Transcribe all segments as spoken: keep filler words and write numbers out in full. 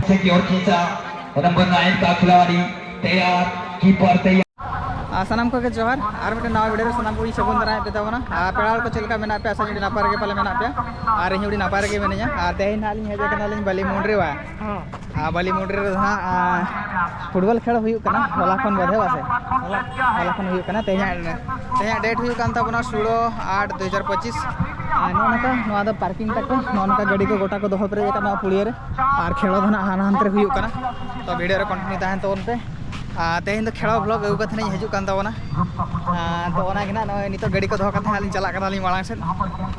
से की ओर खींचा, नंबर नाइन का खिलाड़ी तैयार, कीपर तैयार। ᱟᱨ ᱥᱟᱱᱟᱢ ᱠᱚᱜᱮ ᱡᱚᱦᱟᱨ᱾ ᱟᱨ ᱢᱤᱫᱴᱮᱱ ᱱᱟᱣᱟ ᱵᱷᱤᱰᱤᱭᱳ ᱨᱮ ᱥᱟᱱᱟᱢ ᱠᱚᱧ ᱥᱟᱹᱜᱩᱱ ᱫᱟᱨᱟᱢᱮᱫ ᱯᱮ ᱛᱟᱵᱚᱱᱟ᱾ ᱟᱨ ᱯᱮᱲᱟ ᱦᱚᱲ ᱠᱚ ᱪᱮᱫ ᱞᱮᱠᱟ ᱢᱮᱱᱟᱜ ᱯᱮᱭᱟ? ᱟᱥᱟ ᱡᱩᱫᱤ ᱱᱟᱯᱟᱭ ᱨᱮᱜᱮ ᱯᱟᱞᱮ ᱢᱮᱱᱟᱜ ᱯᱮᱭᱟ᱾ ᱟᱨ ᱤᱧ ᱦᱚᱸ ᱟᱹᱰᱤ ᱱᱟᱯᱟᱭ ᱨᱮᱜᱮ ᱢᱤᱱᱟᱹᱧᱟ᱾ ᱟᱨ ᱛᱮᱦᱮᱧ ᱱᱟᱦᱟᱜ ᱞᱤᱧ ᱦᱮᱡ ᱟᱠᱟᱱᱟ ᱞᱤᱧ ᱵᱟᱹᱞᱤ ᱢᱩᱱᱰᱨᱤ ᱵᱟ᱾ ᱟᱨ ᱵᱟᱹᱞᱤ ᱢᱩᱱᱰᱨᱤ ᱨᱮᱫᱚ ᱦᱟᱸᱜ, ᱟᱨ ᱯᱷᱩᱴᱵᱚᱞ ᱠᱷᱮᱞ ᱦᱩᱭᱩᱜ ᱠᱟᱱᱟ ᱦᱚᱞᱟ ᱠᱷᱚᱱ ᱵᱚᱫᱷᱮ ᱵᱟᱥᱮ? ᱦᱚᱞᱟ ᱠᱷᱚᱱ ᱦᱩᱭᱩᱜ ᱠᱟᱱᱟ᱾ ᱛᱮᱦᱮᱧᱟᱜ, ᱛᱮᱦᱮᱧᱟᱜ ᱰᱮᱴ ᱦᱩᱭᱩᱜ ᱠᱟᱱ ᱛᱟᱵᱚᱱᱟ ᱥᱳᱞᱳ ᱟᱴ ᱫᱩ ᱦᱟᱡᱟᱨ ᱯᱚᱸᱪᱤᱥ᱾ ᱟᱨ ᱱᱚᱜᱼᱚ ᱱᱚᱝᱠᱟ, ᱱᱚᱣᱟ ᱫᱚ ᱯᱟᱨᱠᱤᱝ ᱛᱟᱠᱚ, ᱱᱚᱜᱼᱚ ᱱᱚᱝᱠᱟ ᱜᱟᱹᱰᱤ ᱠᱚ ᱜᱚᱴᱟ ᱠᱚ ᱫᱚᱦᱚ ᱯᱮᱨᱮᱡ ᱟᱠᱟᱫ ᱱᱚᱣᱟ ᱯᱩᱲᱤᱭᱟᱹ ᱨᱮ᱾ ᱟᱨ ᱠᱷᱮᱞᱳ ᱫᱚ ᱱᱟᱜ ᱦᱟᱱᱟ ᱦᱟᱱᱛᱮ ᱨᱮ ᱦᱩᱭᱩᱜ ᱠᱟᱱᱟ᱾ ᱛᱚ ᱵᱷᱤᱰᱤᱭᱳ ᱨᱮ ᱠᱚᱱᱴᱤᱱᱤᱭᱩ ᱛᱟᱦᱮᱱ ᱛᱟᱵᱚᱱ ᱯᱮ᱾ ᱟᱨ ᱛᱮᱦᱮᱧ ᱫᱚ ᱠᱷᱮᱞᱳ ᱵᱷᱞᱚᱜ ᱟᱹᱜᱩ ᱠᱟᱛᱮ ᱞᱤᱧ ᱦᱤᱡᱩᱜ ᱠᱟᱱ ᱛᱟᱵᱚᱱᱟ᱾ ᱟᱨ ᱛᱚ ᱚᱱᱟ ᱜᱮ ᱱᱟᱜ ᱱᱚᱜᱼᱚᱭ ᱱᱤᱛᱚᱜ ᱜᱟᱹᱰᱤ ᱠᱚ ᱫᱚᱦᱚ ᱠᱟᱛᱮ ᱦᱟᱸᱜ ᱞᱤᱧ ᱪᱟᱞᱟᱜ ᱠᱟᱱᱟ ᱞᱤᱧ ᱢᱟᱲᱟᱝ ᱥᱮᱫ᱾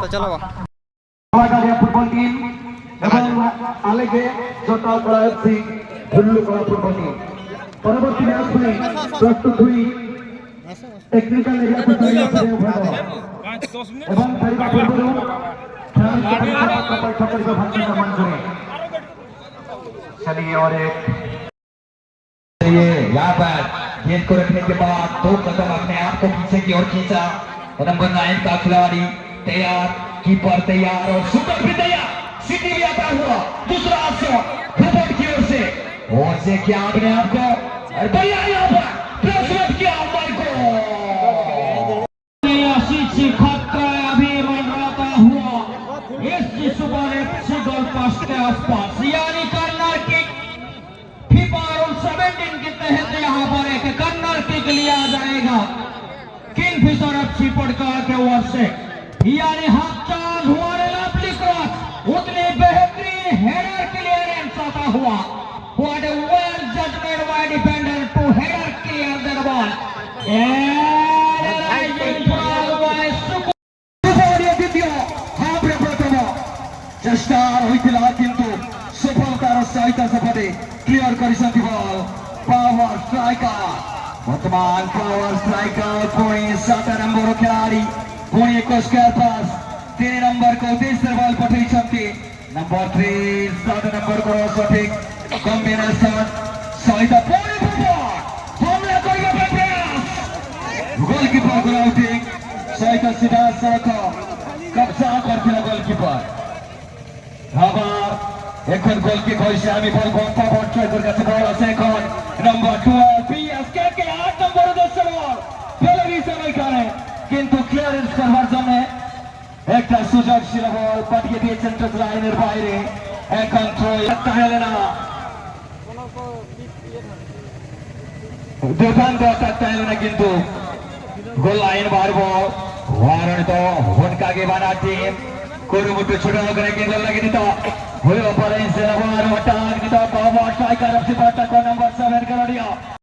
ᱛᱚ ᱪᱚᱞᱚ ᱵᱟ᱾ ᱱᱚᱣᱟ ᱜᱟᱲᱤᱭᱟ ᱯᱷᱩᱴᱵᱚᱞ ᱴᱤᱢ ᱮᱵᱚᱝ ᱟᱞᱮ ᱜᱮ ᱡᱚᱴᱟᱣ ᱠᱚᱲᱟ ᱮᱯᱷ ᱥᱤ ᱵᱷᱩᱞᱞᱩ ᱠᱚᱲᱟ ᱯᱷᱩᱴᱵᱚᱞ ᱴᱤᱢ᱾ ᱯᱚᱨᱚᱵᱚᱨᱛᱤ ᱢᱮᱪ ᱨᱮ ᱯᱨᱚᱥᱛᱩᱛ ᱦᱩᱭ ᱴᱮᱠᱱᱤᱠᱟᱞ ᱮᱨᱤᱭᱟ ᱠᱚ ᱛᱟᱹᱨᱤᱭᱟ ᱯᱷᱮᱨᱮᱣ ᱵᱷᱟᱜᱚ ᱮᱵᱚᱝ ᱯᱷᱮᱨᱤᱵᱟ ᱯᱩᱨᱵᱚᱨᱩ ᱠᱷᱮᱞᱟᱲᱤ ᱠᱚ ᱯᱟᱭ ᱠᱷᱟᱯᱟᱭ ᱠᱷᱟᱯᱟᱭ ᱠᱚ ᱵᱷᱟᱜ ᱠᱟᱱᱟ ᱢᱚᱧᱪ ᱨᱮ᱾ चलिए और एक चलिए, यहाँ पर गेंद को रखने के बाद दो कदम अपने आप को पीछे की ओर खींचा। नंबर नाइन का खिलाड़ी तैयार, कीपर तैयार और शूटर भी तैयार। सीटी भी आता हुआ, दूसरा आसन भूपट की ओर से। और से क्या आपने आपको और बढ़िया यहाँ पर प्लेसमेंट किया, माइको। आशीष खतरा अभी मंडराता हुआ इस सुपर एफसी गोलपास्ट के आसपास, यानी corner kick. FIFA rule seventeen के तहत यहाँ पर एक कॉर्नर किक लिया जाएगा किंगफिशर एफसी पटका के ओर से। यानी हाफ चार्ज हुआ रे लवली क्रॉस, उतनी बेहतरीन हेडर क्लियरेंस आता हुआ। What a well judgment by defender to header clear that ball. And a rising ball by super ଦ୍ୱିତୀୟ, ହାଫରେ ପ୍ରଥମ ଚେଷ୍ଟା ରହିଥିଲା, କିନ୍ତୁ ସଫଳତାର ସହିତ ସେପଟେ କ୍ଲିୟର କରିଛନ୍ତି ବଲ୍ ପାୱାର ଷ୍ଟ୍ରାଇକର। ବର୍ତ୍ତମାନ ପାୱାର ଷ୍ଟ୍ରାଇକର ପୁଣି ସାତ ନମ୍ବର ଖେଳାଳି, ପୁଣି ଏକ ସ୍କୋୟାର ପାସ୍ ତିନି ନମ୍ବରକୁ ଉଦ୍ଦେଶ୍ୟରେ ବଲ୍ ପଠେଇଛନ୍ତି। ନମ୍ବର ଥ୍ରୀ, ସାତ ନମ୍ବରଙ୍କର ସଠିକ୍ କମ୍ବିନେସନ ସହିତ ପୁଣି ଫୁଟବଲ ହମଲା କରିବା ପାଇଁ ପ୍ରୟାସ। ଗୋଲକିପରଙ୍କର ଆଉଟିଂ ସହିତ ସିଧାସଳଖ କବ୍ଜା କରିଥିଲା ଗୋଲକିପର। धावा এখন গোলকিক হয়েছে, আমি বলবো ফরওয়ার্ড স্ট্রাইকার কাছে বল আছে এখন। নাম্বার টুয়েলভ বিএসকে কে আট নম্বর উদ্দেশ্য বল, পেলে দিয়েছেন ওইখানে, কিন্তু ক্লিয়ারেন্স করবার জন্য একটা সুযোগ ছিল, বল পাঠিয়ে দিয়েছেন টাচ লাইনের বাইরে। এখন থ্রো তাহলে না, দুর্দান্ত অ্যাটাক তাহলে না, কিন্তু গোল লাইন বাড়বো। ওয়ারনিত ᱚᱱᱠᱟ ᱜᱮ ᱵᱟᱱᱟᱨ ᱴᱤᱢ ᱠᱩᱨᱩᱢᱩᱴᱩ ᱪᱷᱩᱴᱟᱹᱣ ᱠᱟᱱᱟ ᱠᱤᱱ ᱜᱳᱞ ᱞᱟᱹᱜᱤᱫ ᱱᱤᱛᱚᱜ᱾ ᱦᱩᱭᱩᱜ ᱯᱟᱨᱮ ᱥᱮ ᱟᱵᱚ ᱟᱨ ᱢᱤᱫᱴᱟᱝ ᱱᱤᱛᱚᱜ ᱯᱟᱣᱟᱨ ᱥᱴᱨᱟᱭᱠᱟᱨ ᱮᱯᱷ ᱥᱤ ᱯᱟᱦᱴᱟ